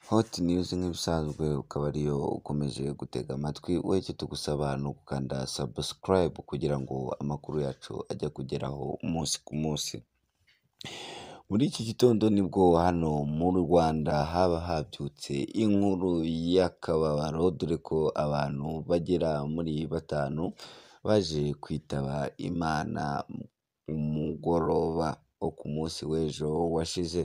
Hot News nk'ibisanzwe ukaba ariyo ukomeje gutega amatwi, wowe icyo tugusaba ni ugukanda subscribe kugira ngo amakuru yacu ajye akugeraho umunsi ku munsi. Muri iki gitondo nibwo hano mu Rwanda haba habyutse inkuru y'akababaro, dore ko abantu bagera muri batanu baje kwitaba Imana umugoroba wo ku munsi w'ejo washize.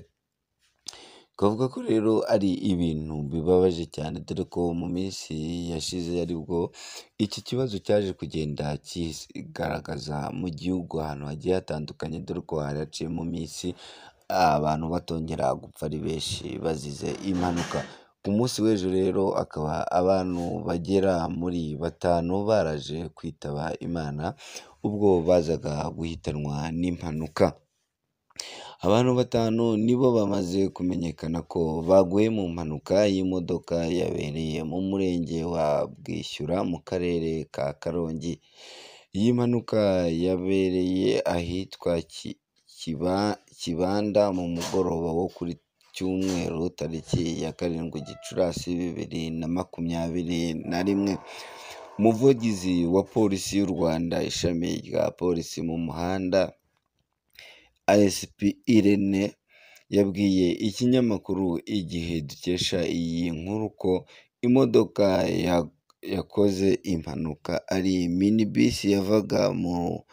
Twavuga ko rero ari ibintu bibabaje cyane, dore ko mu minsi yashize aribwo iki kibazo cyaje kugenda kigaragaza mu gihugu ahantu hagiye hatandukanye, dore ko hari haciyemo iminsi abantu batongera gupfa ari benshi bazize impanuka. Ku munsi w'ejo rero akaba abantu bagera muri batanu baraje kwitaba Imana ubwo bazaga guhitanwa n'impanuka. Abantu batanu nibo bamaze kumenyekana ko baguye mu mpanuka y'imodoka yabereye mu murenge wa Bwishyura mu karere ka Karongi. Iyi mpanuka yabereye ahitwa Kibanda mu mugoroba wo kuri cyumweru tariki ya 7 Gicurasi 2021. Umuvugizi wa polisi y'u Rwanda ishami rya polisi mu muhanda ASP Irene yabwiye ikinyamakuru Igihe dukesha iyi nkuru ko imodoka yakoze impanuka ari minibus yavaga mu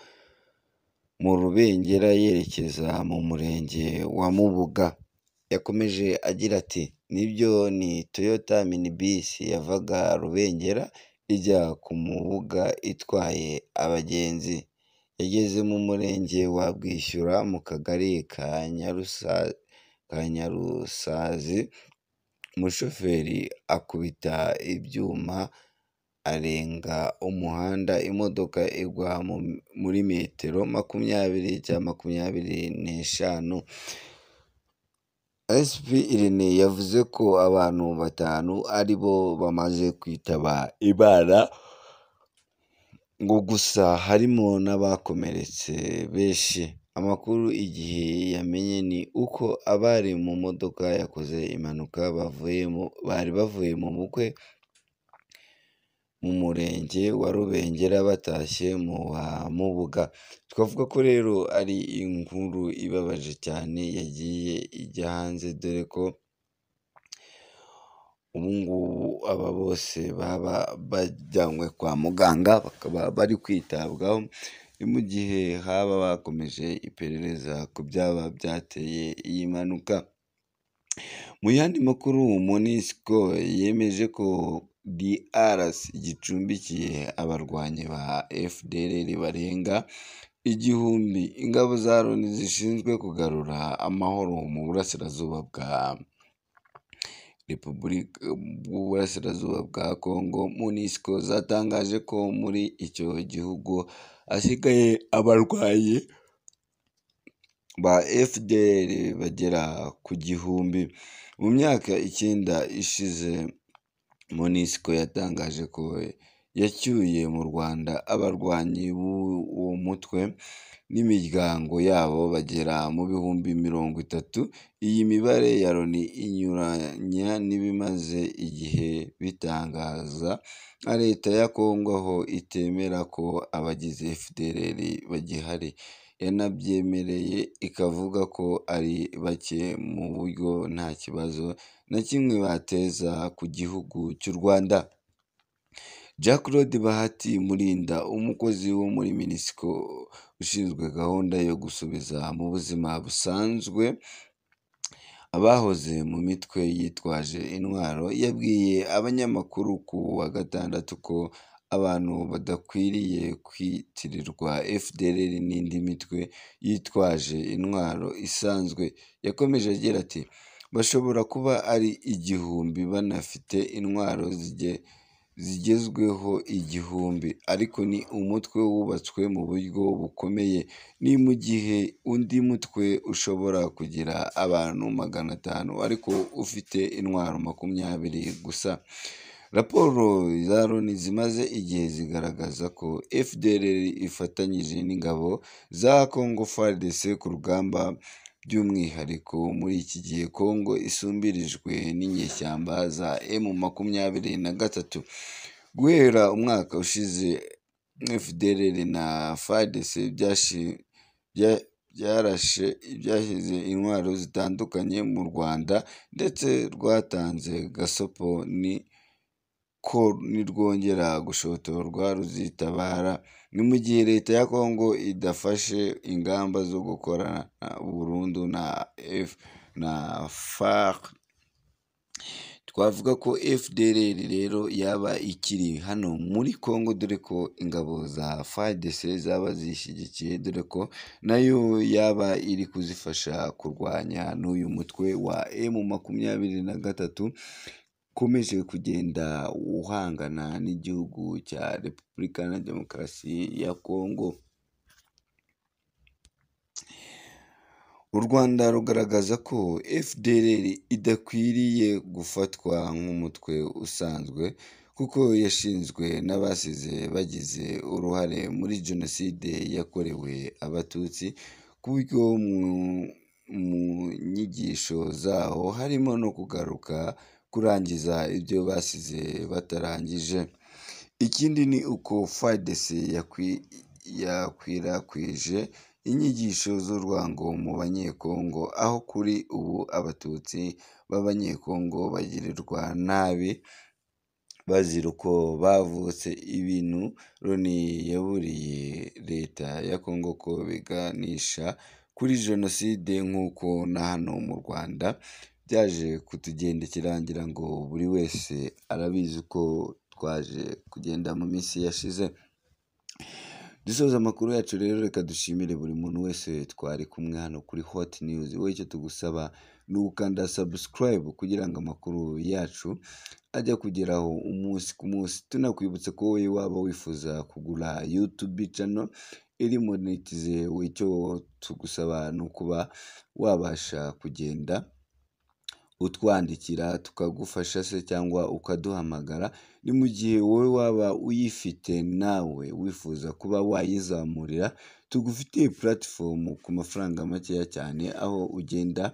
Rubengera yerekeza mu murenge wa Mubuga. Yakomeje agira ati “Nibyo ni Toyota minibus yavaga Rubengera ijya ku Mubuga itwaye abagenzi. Yageze mu murenge wa Bwishyura mu kagari ka Nyarusazi, umushoferi akubita ibyuma arenga umuhanda imodoka igwa muri metero 20 cyangwa 25.” SP Irene yavuze ko abantu batanu ari bo bamaze kwitaba Imana, ngo gusa harimo n'abakomeretse benshi. Amakuru Igihe yamenye ni uko abari mu modoka yakoze impanuka bari bavuye mu bukwe mu murenge wa Rubengera batashye mu wa Mubuga. Twavuga ko rero ari inkuru ibabaje cyane yagiye ijya hanze, dore ko ubu ngubu aba bose baba bajyanywe kwa muganga bakaba bari kwitabwaho, ni mu gihe haba bakomeje iperereza ku byaba byateye iyi mpanuka. Mu yandi makuru, MONUSCO yemeje ko DRC gicumbikiye abarwanyi ba FDLR barenga 1000. Ingabo za Loni zishinzwe kugarura amahoro mu burasirazuba bwa Repubulika bw'Uburasirazuba bwa Congo MONUSCO zatangaje ko muri icyo gihugu hasigaye abarwanyi ba FDLR bagera ku 1000. Mu myaka 9 ishize MONUSCO yatangaje ko yacyuye mu Rwanda abarwanyi b'uwo mutwe n'imiryango yabo bagera mu 30,000. Iyi mibare ya Loni inyuranya n'ibimaze igihe bitangaza na Leta ya Congo, aho itemera ko abagize FDLR bagihari, yanabyemereye ikavuga ko ari bake mu buryo nta kibazo na kimwe bateza ku gihugu cy'u Rwanda. Jean Claude Bahati Murinda, umukozi wo muri MONUSCO ushinzwe gahunda yo gusubiza mu buzima busanzwe abahoze mu mitwe yitwaje intwaro, yabwiye abanyamakuru ku wa gatandatu ko abantu badakwiriye kwitirirwa FDLR n'indi mitwe yitwaje intwaro isanzwe. Yakomeje agira ati “Bashobora kuba ari 1000 banafite intwaro zigezweho 1000, ariko ni umutwe wubatswe mu buryo bukomeye. Ni mu gihe undi mutwe ushobora kugira abantu 500 ariko ufite intwaro 20 gusa.” Raporo za Loni zimaze igihe zigaragaza ko FDLR ifatanyije n'ingabo za Congo FARDC ku rugamba by'umwihariko muri iki gihe Kongo isumbirijwe n'inyeshyamba za M23. Guhera umwaka ushize FDLR na FARDC byarashe byashyize intwaro zitandukanye mu Rwanda, ndetse rwatanze gasopo ni ko nirwongera gushotorwa ruzitabara. Ni mu gihe leta ya Kongo idafashe ingamba zo gukorana burundu na F na FARC. Twavuga ko FDLR rero yaba ikiri hano muri Kongo, dore ko ingabo za FARDC zaba zishyigikiye, dore ko nayo yaba iri kuzifasha kurwanya n'uyu mutwe wa M23 ukomeje kugenda uhangana n'igihugu cya Repubulika na Demokarasi ya Kongo. U Rwanda rugaragaza ko FDLR idakwiriye gufatwa nk'umutwe usanzwe kuko yashinzwe n'abasize bagize uruhare muri Jenoside yakorewe Abatutsi, ku buryo mu nyigisho zaho harimo no kugaruka kurangiza ibyo basize batarangije. Ikindi ni uko FARDC yakwirakwije inyigisho z'urwango mu Banyekongo, aho kuri ubu Abatutsi b'Abanyekongo bagirirwa nabi bazira uko bavutse, ibintu Loni yaburiye leta ya Kongo ko biganisha kuri Jenoside, nk'uko na hano mu Rwanda byaje kutugendekera, ngira ngo buri wese arabizi ko twaje kugenda mu minsi yashize. Dusoza amakuru yacu rero, reka dushimire buri muntu wese twari kumwe hano kuri Hot News. Wowe icyo tugusaba ni ugukanda subscribe kugira ngo amakuru yacu ajya kugeraho umunsi ku munsi. Tunakwibutsa ko wowe waba wifuza kugura YouTube channel iri monetize, icyo tugusaba ni ukuba wabasha kugenda utwandikira tukagufasha se cyangwa ukaduhamagara. Ni mu gihe wowe waba uyifite nawe wifuza kuba wayizamurira, tugufitiye platform ku mafaranga makeya cyane, aho ugenda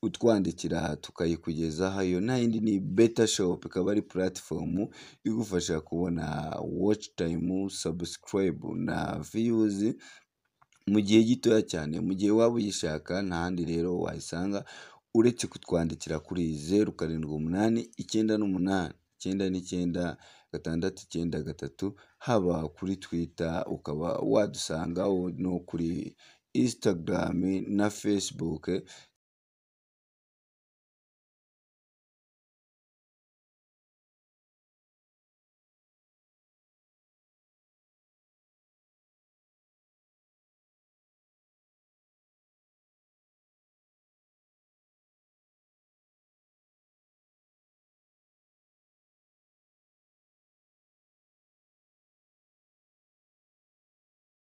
utwandikira tukayikugezaho. Iyo nta yindi ni Beta Shop, ikaba ari platform igufasha kubona watch time, subscribe na views mu gihe gitoya cyane. Mu gihe waba uyishaka nta handi rero wayisanga uretse kutwandikira kuri 078 98 99 693, haba kuri Twitter ukaba wadusangaho no kuri Instagram na Facebook.